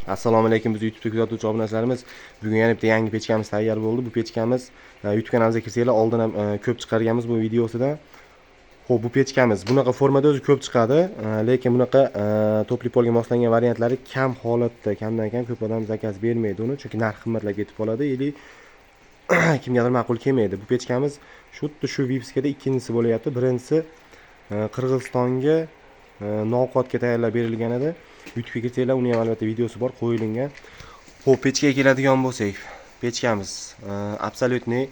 Assalomu alaykum bizni YouTube'da kuzatuvchi obunachilarimiz. Bugun yana bitta yangi pechkamiz tayyor bo'ldi. Bu pechkamiz YouTube kanalimizga kirsanglar, oldin ham ko'p chiqarganmiz bu videosida. Xo'p, bu pechkamiz bunaqa formada o'zi ko'p chiqadi, lekin bunaqa topli polga moslangan variantlari kam holatda, kamdan kam ko'p odam zakaz bermaydi uni, chunki narx qimmatlab ketib qoladi или kimgadir ma'qul kelmaydi. Bu pechkamiz xuddi shu vipiskada ikkinchisi bo'lyapti. Birinchisi Qirg'izistonga novqatga tayyorlab berilgan edi. YouTube'ga kirsanglar, uni ham albatta videosi bor, qo'yilgan. Xo'p, pechkaga keladigan bo'lsak, pechkamiz абсолютный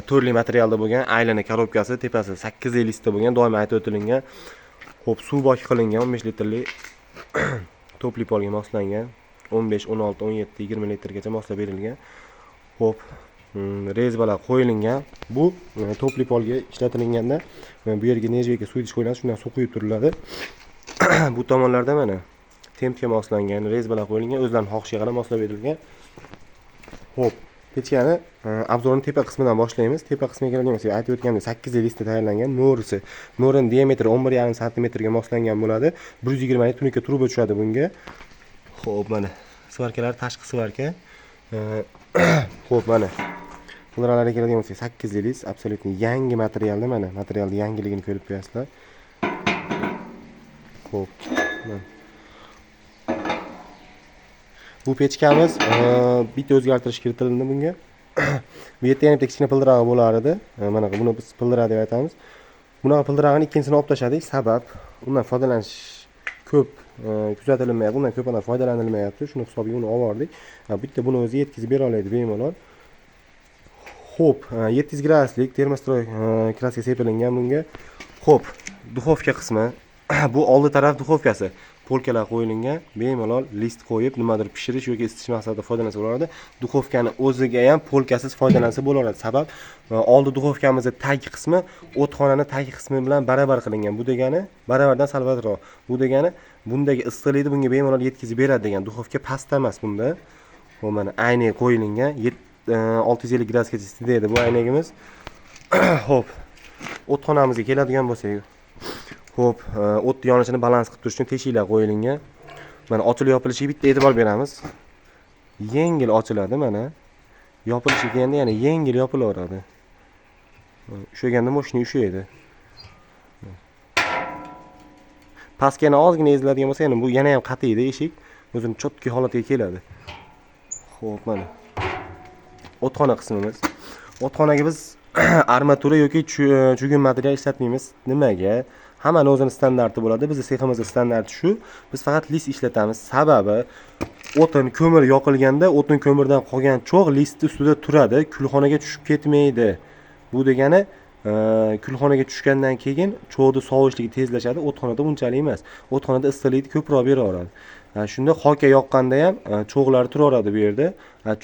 to'rtli materialda bo'lgan, aylana korobkasi, tepasi 8 listda bo'lgan, doim aytib o'tilingan. Xo'p, suv bok qilingan 15 litrli topli polga moslangan. 15, 16, 17, 20 litrgacha moslab berilgan. Xo'p, rezbalar qo'yilgan. Bu topli polga ishlatilganda bu yerga нержавейка suv idish qo'yiladi, shundan suv quyib turiladi. Bu tomonlarda mana tempga moslangan, rezbalar qo'yilgan, o'zlarining xohishiga qarab moslab berilgan. Xo'p, pechkani обзор ni tepa qismidan boshlaymiz. Tepa qismiga keladigan bo'lsak, aytib o'tganimdek 8 listda tayyorlangan. Mo'risi, mo'rini diametri 11,5 santimetrga moslangan bo'ladi. 120 lik tunuka truba tushadi bunga. Xo'p, mana svarkalar tashqi svarka. Xo'p, mana Pullarga keladigan bo'lsak, 8 list, абсолютно yangi materialda, mana materialning yangiligini ko'rib qo'yasizlar. Xo'p, mana. Bu pechkamiz bitta o'zgartirish kiritildi bunga. Bu yerda yana bitta kichkina pildirog'i bo'lar edi. Mana buni biz pildira deb aytamiz. Bunaqa pildirog'ini ikkinchisini olib tashladik. Sabab undan foydalanish ko'p kuzatilmayapti, undan ko'p odam foydalanilmayapti. Shuni hisobiga uni olib bordik. Bitta buni o'zi yetkazib bera oladi bemalol. Xo'p, 700 graduslik termostroy kraska sepilingan bunga. Xo'p, duxovka qismi. Bu oldi taraf duxovkasi. Polkalar qo'yilgan, bemalol list qo'yib nimadir pishirish yoki isitish maqsadida foydalansa bo'ladi. Duxovkani o'ziga ham polkasiz foydalansa bo'ladi. Sabab oldi duxovkamizning tagi qismi o'txonani tagi qismi bilan baravar qilingan. Bu degani baravardan sal balandroq. Bu degani bundagi issiqlikni bunga bemalol yetkazib beradi degan. Duxovka pastda emas bunda. Xo'p, mana aynak qo'yilgan. 650 gradusgacha isitadi bu aynagimiz. Xo'p, o'txonamizga keladigan bo'lsak, xo'p, o't yonishini balans qilib turish uchun teshiklar qo'yilgan. Mana ochilib yopilishiga bitta e'tibor beramiz. Yengil ochiladi mana. Yopilishiga kelganda yana yengil yopilaveradi. Ushlaganda moshina ushlaydi. Pastga yana ozgina eziladigan bo'lsa, yana bu yana ham qatiydi eshik. O'zini chotki holatga keladi. Xo'p, mana. O'txona qismimiz. O'txonaga biz armatura yoki chugun material ishlatmaymiz. Nimaga? Hammani o'zini standarti bo'ladi. Bizning seximizning standarti shu. Biz faqat list ishlatamiz. Sababi o'tin ko'mir yoqilganda o'tin ko'mirdan qolgan cho'g' list ustida turadi, kulxonaga tushib ketmaydi. Bu degani kulxonaga tushgandan keyin cho'g'ni sovishligi tezlashadi, o'txonada unchalik emas. O'txonada issiqlikni ko'proq beraveradi. Shunda xoka yoqqanda ham cho'g'lar turaveradi bu yerda.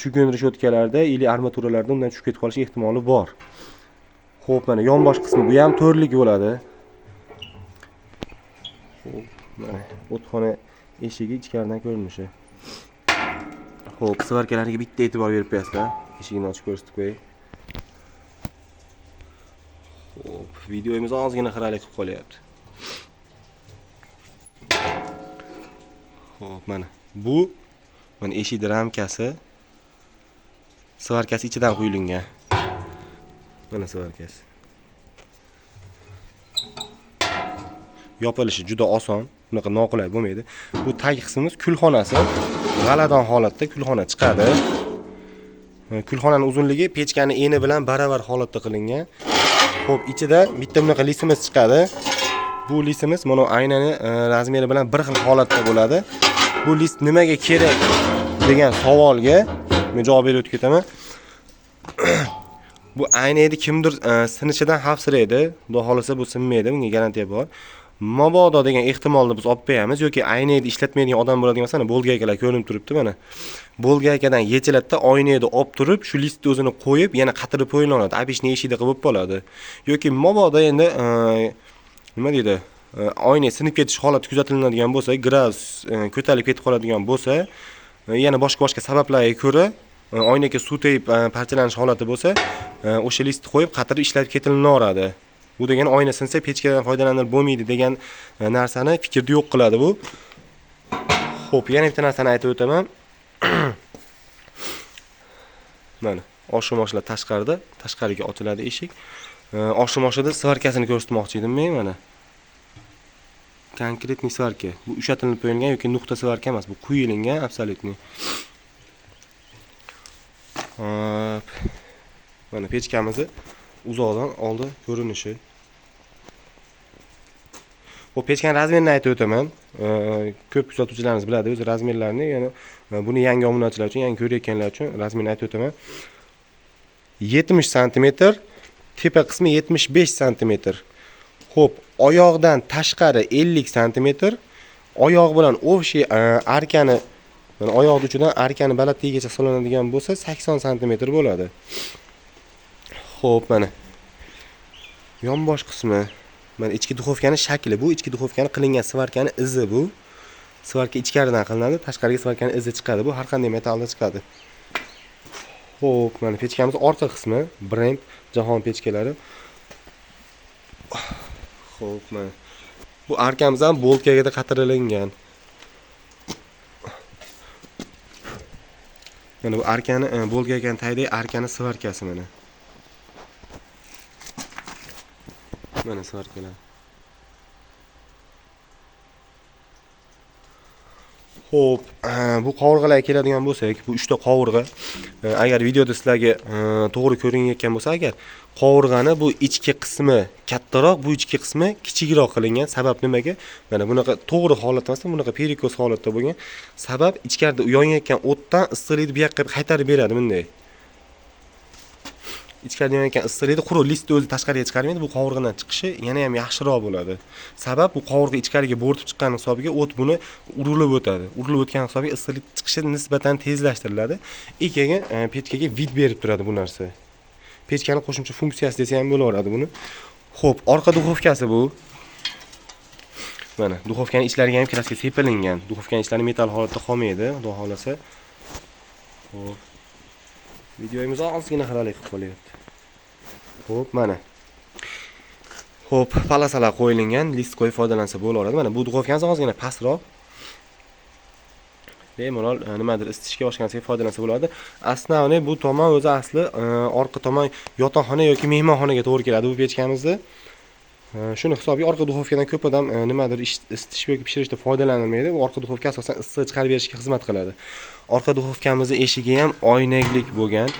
Chugun reshotkalarda ili armaturalarda undan tushib ketib qolish ehtimoli bor. Xo'p, mana yonbosh qismi bu ham to'rtlik bo'ladi. Xo'p, mana o'txona eshigi ichkaridan ko'rinishi. Xo'p, svarkalariga bitta e'tibor berib qo'yasizlar. Eshigini ochib ko'rsatib qo'yay. Xo'p, videomiz ozgina xiralik qilib qolyapti. Xo'p, mana bu mana eshikning ramkasi, svarkasi ichidan quyilgan. Mana svarkasi. Yopilishi juda oson, bunaqa noqulay bo'lmaydi. Bu tag qismimiz kulxonasi. G'aladon holatda kulxona chiqadi. Kulxonaning uzunligi pechkaning eni bilan baravar holatda qilingan. Xo'p, ichida bitta bunaqa listimiz chiqadi. Bu listimiz mana aynani razmeri bilan bir xil holatda bo'ladi. Bu list nimaga kerak degan savolga men javob berib o'tib ketaman. Bu aynayni kimdir sinishidan xavfsiraydi. Xudo xolasa bu sinmaydi, bunga garantiya bor. Mabodo degan ehtimolni biz olib qo'yamiz yoki aynayni ishlatmaydigan odam bo'ladigan bo'lsa, mana bolgaykalar ko'rinib turibdi mana. Bolgaykadan yechiladida oynayni olib turib, shu listni o'zini qo'yib, yana qatirib qo'yilaveradi. Обычный eshikda qilib bo'ladi. Yoki mabodo endi nima deydi? Oyna sinib ketish holati kuzatiladigan bo'lsa, gradus ko'tarilib ketib qoladigan bo'lsa, yana boshqa sabablarga ko'ra oynaga suv tegib parchalanish holati bo'lsa, o'sha listni qo'yib qatirib ishlatib ketilaveradi. Bu degani oyna sinsa pechkadan foydalanib bo'lmaydi degan narsani fikrda yo'q qiladi bu. Xo'p, yana bitta narsani aytib o'taman. Mana osh moshlar tashqarida, tashqariga ochiladi eshik. Osh moshida svarkasini ko'rsatmoqchi edim men mana. Конкретный svarka. Bu ushatilib qo'yilgan yoki nuqta svarka emas, bu quyilingan абсолютный. Hop. Mana pechkamizni uzoqdan oldi ko'rinishi. Bu pechkani razmerini aytib o'taman. Ko'p kuzatuvchilarimiz biladi o'z razmerlarini, ya'ni buni yangi obunachilar uchun, yangi ko'rayotganlar uchun razmerini aytib o'taman. 70 santimetr, tepa qismi 75 santimetr. Xo'p, oyoqdan tashqari 50 santimetr, oyoq bilan общий arkani, mana oyoq uchidan arkani balandligigacha hisoblanadigan bo'lsa 80 santimetr bo'ladi. Xo'p, mana yonbosh qismi, mana ichki duxovkani shakli bu, ichki duxovkani qilingan svarkani izi bu. Svarka ichkaridan qilinadi, tashqariga svarkani izi chiqadi. Bu har qanday metallda chiqadi. Xo'p, mana pechkamiz orqa qismi, brend jahon pechkalari. Xo'p, mana bu arkamiz ham boltkaga qatirilgan. Mana bu arkani, boltkaga tagidagi arkani svarkasi mana. Mana svarkalar. Xo'p, bu qovurg'alarga keladigan bo'lsak, bu 3 ta qovurg'a. Agar videoda sizlarga to'g'ri ko'rinayotgan bo'lsa, agar qovurg'ani bu ichki qismi kattaroq, bu ichki qismi kichikroq qilingan. Sabab nimaga? Mana bunaqa to'g'ri holat emas, bunaqa perikos holatda bo'lgan. Sabab ichkarida yonayotgan o'tdan issiqlikni bu yoqqa qaytarib beradi bunday. Ichkarida yonayotgan issiqlikni quruq listni o'zi tashqariga chiqarmaydi, bu qovurg'adan chiqishi yana ham yaxshiroq bo'ladi. Sabab bu qovurg'a ichkariga bo'rtib chiqqan hisobiga o't buni urilib o'tadi. Urilib o'tgan hisobiga issiqlik chiqishi nisbatan tezlashtiriladi. Keyin pechkaga vid berib turadi bu narsa. Pechkani qo'shimcha funksiyasi desa ham bo'laveradi buni. Xo'p, orqa duxovkasi bu. Mana duxovkaning ichlariga ham kraska sepilingan. Duxovkaning ichlari metal holatda qolmaydi, xudo xolasa. Xo'p. Videomiz ozgina xiralik qilib qolyapti. Xo'p, mana. Xo'p, palasalar qo'yilgan, list qo'yib foydalansa bo'laveradi. Mana bu duxovkamiz ozgina pastroq. Bemalol nimadir isitishga boshqa narsaga foydalansa bo'ladi. Asli bu tomon o'zi asli orqa tomon yotoqxona yoki mehmonxonaga to'g'ri keladi bu pechkamizni. Shuni hisobiga orqa duxovkadan ko'p odam nimadir isitish yoki pishirishda foydalanilmaydi. Bu orqa duxovka asosan issiq chiqarib berishga xizmat qiladi. Orqa duxovkamizning eshigi ham oynaklik bo'lgan.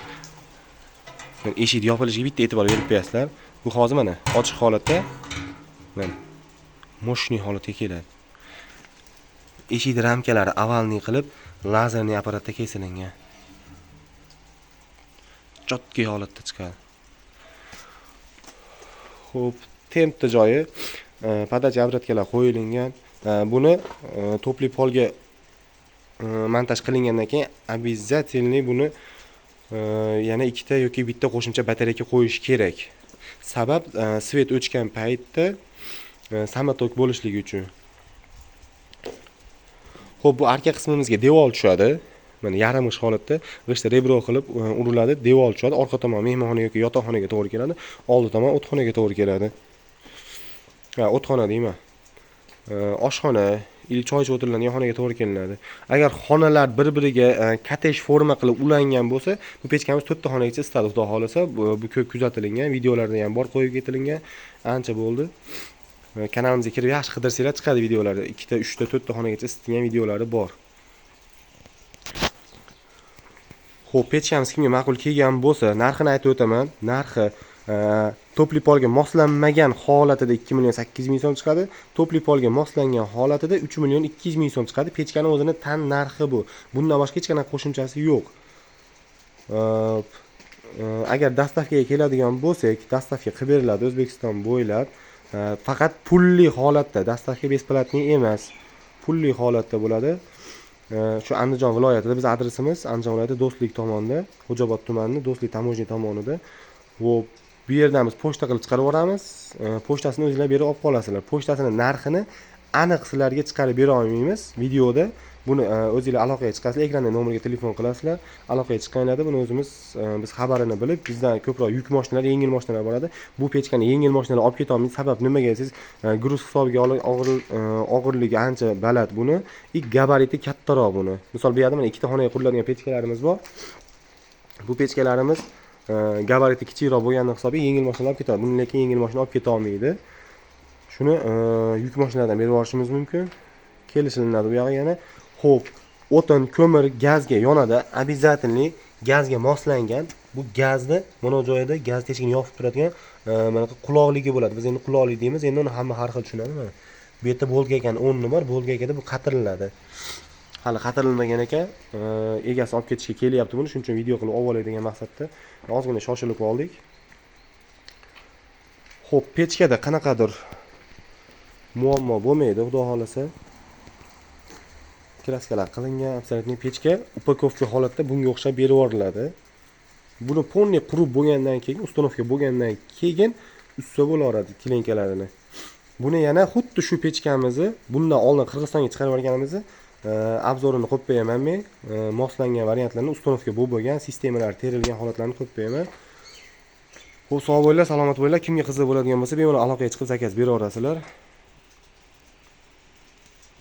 Eshik yopilishiga bitta e'tibor berib qo'yasizlar. Bu hozir mana ochiq holatda, mana moshniy holatga keladi. Eshik ramkalari avalniy qilib lazerli apparatda kesilingan. Chotki holatda chiqadi. Xo'p, tempda joyi, podacha obratkalar qo'yilgan. Buni topli polga montaj qilingandan keyin обязательно buni yana ikkita yoki bitta qo'shimcha batareyka qo'yish kerak. Sabab svet o'chgan paytda samotok bo'lishligi uchun. Xo'p, bu arka qismimizga devor tushadi. Mana yarim g'isht holatda g'ishtda rebro qilib uriladi, devor tushadi. Orqa tomon mehmonxona yoki yotoqxonaga to'g'ri keladi, oldi tomon o'txonaga to'g'ri keladi. Ha, o'txona deyman. Oshxona, il choy ichib o'tiriladigan xonaga to'g'ri kelinadi. Agar xonalar bir-biriga kottej forma qilib ulangan bo'lsa, bu pechkamiz 4 ta xonagacha isitadi, xudo xolasa. Bu ko'p kuzatilgan, videolarda ham bor, qo'yib ketilgan, ancha bo'ldi. Kanalimizga kirib yaxshi qidirsanglar chiqadi videolarda. 2 ta, 3 ta, 4 ta xonagacha isitilgan videolari bor. Xo'p, pechkamiz kimga ma'qul kelgan bo'lsa, narxini aytib o'taman. Narxi topli polga moslanmagan holatida 2 800 000 so'm chiqadi. Topli polga moslangan holatida 3 200 000 so'm chiqadi. Pechkani o'zini tan narxi bu. Bundan boshqa hech qanday qo'shimchasi yo'q. Agar dastavkaga keladigan bo'lsak, dastavka qilib beriladi O'zbekiston bo'ylab. Faqat pulli holatda, dastavka besplatniy emas, pulli holatda bo'ladi. Shu Andijon viloyatida biz adresimiz Andijon viloyati Do'stlik tomonida, Xo'jaobod tumanini Do'stlik tamojniy tomonida. Bu yerdan biz pochta qilib chiqarib yuboramiz. Pochtasini o'zinglar berib olib qolasizlar. Pochtasini narxini aniq sizlarga chiqarib bera olmaymiz videoda. Buni o'zinglar aloqaga chiqasizlar, ekranda nomerga telefon qilasizlar. Aloqaga chiqqanlarda buni o'zimiz biz xabarini bilib, bizdan ko'proq yuk mashinalar, yengil mashinalar boradi. Bu pechkani yengil mashinalar olib ketolmaydi. Sabab nimaga desangiz, груз hisobiga og'irligi ancha baland buni. И gabariti kattaroq buni. Misol, bu yerda mana ikkita xonaga quriladigan pechkalarimiz bor. Bu pechkalarimiz gabariti kichikroq bo'lgani hisobiga yengil mashinalar olib ketadi. Buni lekin yengil mashina olib keta olmaydi. Shuni yuk mashinalardan berib yuborishimiz mumkin. Kelishilinadi bu yog'i yana. Xo'p, o'tin, ko'mir, gazga yonadi. Обязательно gazga moslangan. Bu gazni mana bu joyida gaz teshigini yopib turadigan mana quloqligi bo'ladi. Biz endi quloqlik deymiz, endi uni hamma har xil tushunadi mana. Bu yerda болгарка ni o'rni bor, болгарка da bu qatiriladi. Hali qatirilmagan ekan. Egasi olib ketishga kelyapti buni, shuning uchun video qilib olib olay degan maqsadda ozgina shoshilib oldik. Xo'p, pechkada qanaqadir muammo bo'lmaydi, xudo xohlasa. Краска lar qilingan, абсолютно pechka упаковка holatda bunga o'xshab berib yuboriladi. Buni полный qurib bo'lgandan keyin, установка bo'lgandan keyin usta bo'laveradi клеёнка larini. Buni yana xuddi shu pechkamizni bundan oldin Qirg'izistonga chiqarib yuborganimizni обзор ini qo'yib qo'yaman men. Moslangan variantlarni, установка bo'lib bo'lgan, sistemalar terilgan holatlarni qo'yib qo'yaman. Xo'p, sog' bo'linglar, salomat bo'linglar. Kimga qiziq bo'ladigan bo'lsa, bemalol aloqaga chiqib заказ beraverasizlar.